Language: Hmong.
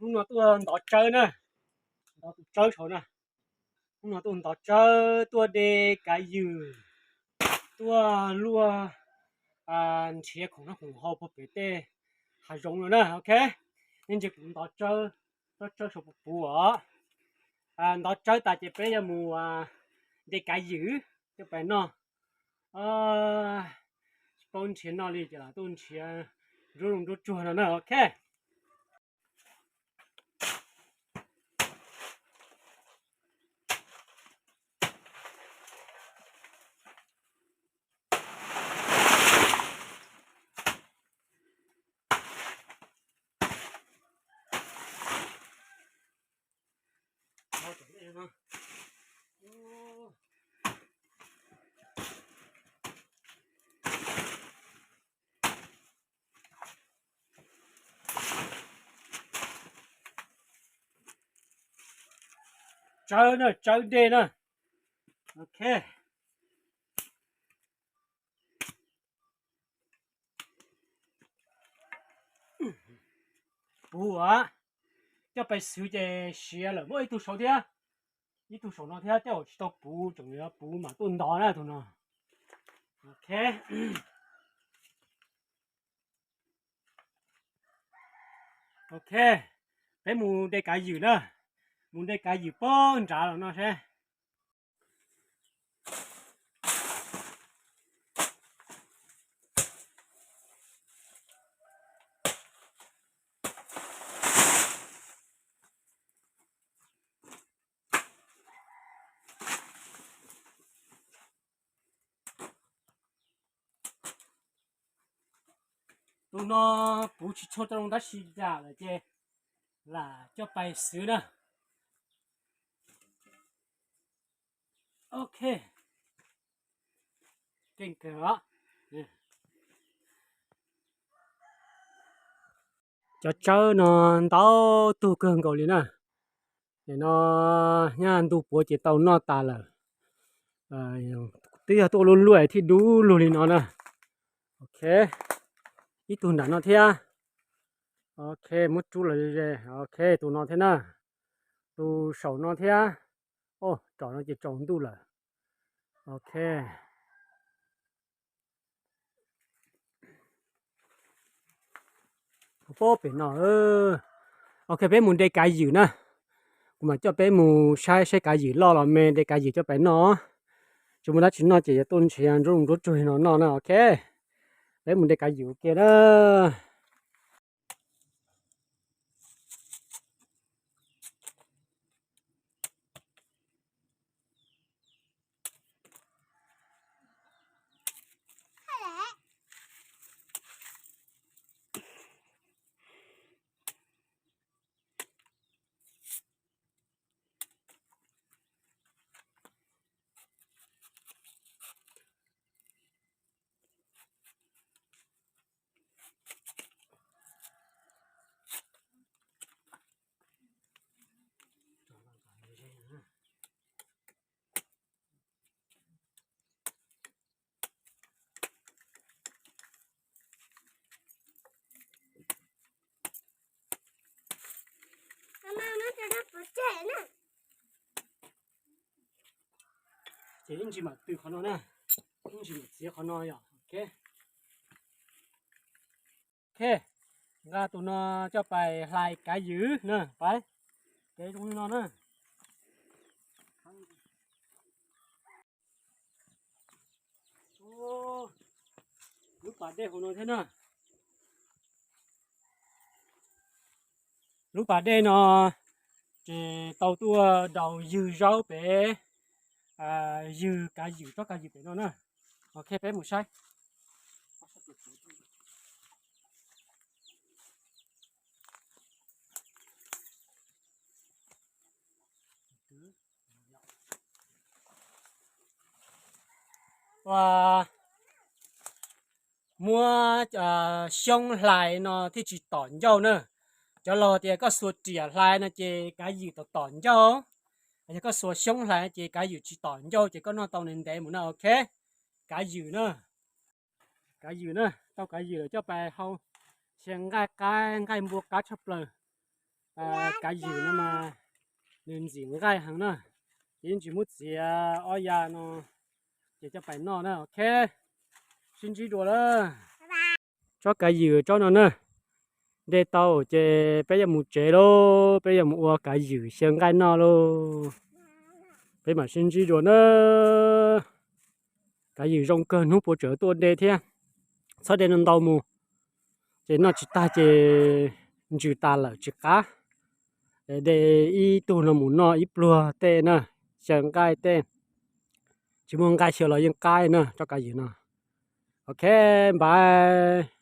Hnub no tuaj ntov tsawb na, ntov tus tsawb saud na. Hnub no tuaj ntov tsawb, tuaj de kav ywm, tuaj luaj nrhiav khoom noj khoom haus puag pem tej hav zoov no na. Ok, nej ntsia kuv ntov tsawb, tsob tsawb saud puv puv os. Ntov tsawb tas ces peb yuav mus de kav ywm coj pais noj. Tsis paub nrhiav noj li ces lam tuaj nrhiav nruab zoov nruab tsuag no na. Ok. Tsawb na, tsawb dej na. Ok. Puv as, coj pais xwv ces siav lawm. Muaj ib tug saud thiab, ib tug saum no thiab, tej zaum tsis tau puv, tseem yuav puv mam tuaj ntov na tus no. Ok. Ok, peb mus de kav ywm na, mus de kav ywm puag nrad los no seb. Tus no puv tsis tshua tau zoo tab sis dam lawm ces lam coj pais xwv na. Ok, keej kawg os. Cov tsawb no ntau tug kawg nkaus li na. Nim no nyaj ntu puav ces tau noj tas lawm. Twb yog tuaj luaj luaj thiaj dub lug li no na. Ok, ib tug nram no thiab. Ok, muab rub los ze. Ok, tus no thiab na, tus saum no thiab. Os, tsom no ces tsaus ntuj lawm. Ok. Pob pem no. Ok, peb mus de kav ywm na. Kuv mam coj peb mus saib saib kav ywm loj los me, de kav ywm coj pais noj. Tsis muaj dab tsi noj ces yuav tuaj nrhiav nruab nruab tsuag no noj na. Ok, peb mus de kav ywm ua ke na. Ces ib ntsis mam tw qhov no na, ib ntsis mam txiav qhov no yom. Ok, nqa tus no coj pais hlais kav ywm na, pais. Kev zoo li no na. Lub pas dej hauv no thiab na. Lub pas dej no ces tau tuaj daus ywg zaub pem, ywg kav ywm, tsob kav ywm pem no na. Ok, peb mus saib. Muab xyoob hlais no thiaj tsis tom ncauj na. Cov laus tias koj xuas riam hlais no ces kav ywm tom tom ncauj. Yog koj xuas xyoob hlais ces kav ywm tsis tom ncauj ces koj noj tau ntev ntev mus na. Ok, kav ywm na, kav ywm na, tau kav ywm lawm coj pais hau, cia nqaij qab nqaij npua qab tshaj plaws. Kav ywm no mas nws ntxim nqaij heev na, ces yeej tsis muab txiav ob ya no, ces coj pais noj na. Ok, sib ntsib dua na. Tsob kav ywm tsob no na, de tau ces peb yuav mus tsev lauj, peb yuav mus ua kav ywm xyaw nqaij noj lauj. Peb mam sib ntsib dua na. Kav ywm zoo kawg, hnub puas tseem tuaj de thiab. Txhob de ntau mus, ces noj tsis tag ces ntsws tas lawm tsis qab. De ib tug no mus noj ib pluag tej na, xyaw nqaij tej. Tsis muaj nqaij xyaw los yeej qab na tsob kav ywm no. Ok, bye.